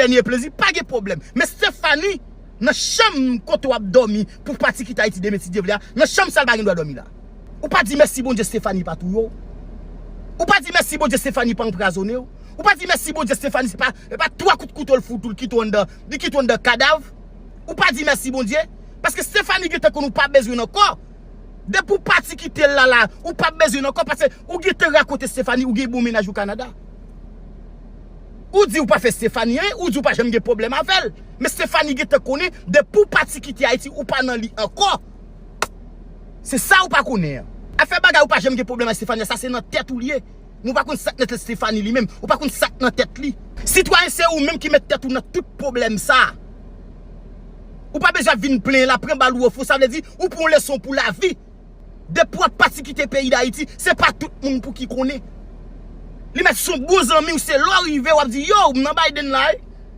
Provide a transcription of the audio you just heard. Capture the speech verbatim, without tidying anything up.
dènye plezi, pa gen pwoblèm. Men Stephanie, nan chanm kote w ap dòmi pou pati kite Ayiti demen si Dye vle a, nan chanm sa l pa gen dwa dòmi la. Ou pa di mèsi Bondye Stephanie pa touye w. Ou pa di mèsi Bondye Stephanie pa anpwazonnen w. Ou pa di mèsi Bondye Stephanie se pa, se pa twa kout kouto l fout ou l kite w anndan, li kite w anndan kadav. Ou pa di mèsi Bondye. Paske Stephanie gentan konn ou pa bezwen l ankò. Depi w pati kite l la la, ou p ap bezwen l ankò paske ou gentan rakonte Stephanie ou gen bon mennaj ou Kanada. Ou di ou pa fè Stephanie anyen, ou di ou pa janm gen pwoblèm avè l. Men Stephanie gentan konnen, depi w pati kite Ayiti, ou pa nan li ankò. Se sa ou pa konnen an. Afè bagay ou pa janm gen pwoblèm ak Stephanie, sa se nan tèt ou l ye. Men ou pa konn sa k nan tèt Stephanie li menm. Ou pa konn sa k nan tèt li. Sitwayen, se ou menm ki met tèt ou nan tout pwoblèm sa. Ou pa bezwen ap vin plenyen la, pran bal ou ofo, sa vle di ou pran yon leson pou lavi. Depi w ap pati kite peyi Dayiti, se pa tout moun pou ki konnen. Li mèt se yon bon zanmi w, se lè w rive w ap di, yo, m nan Biden la wi.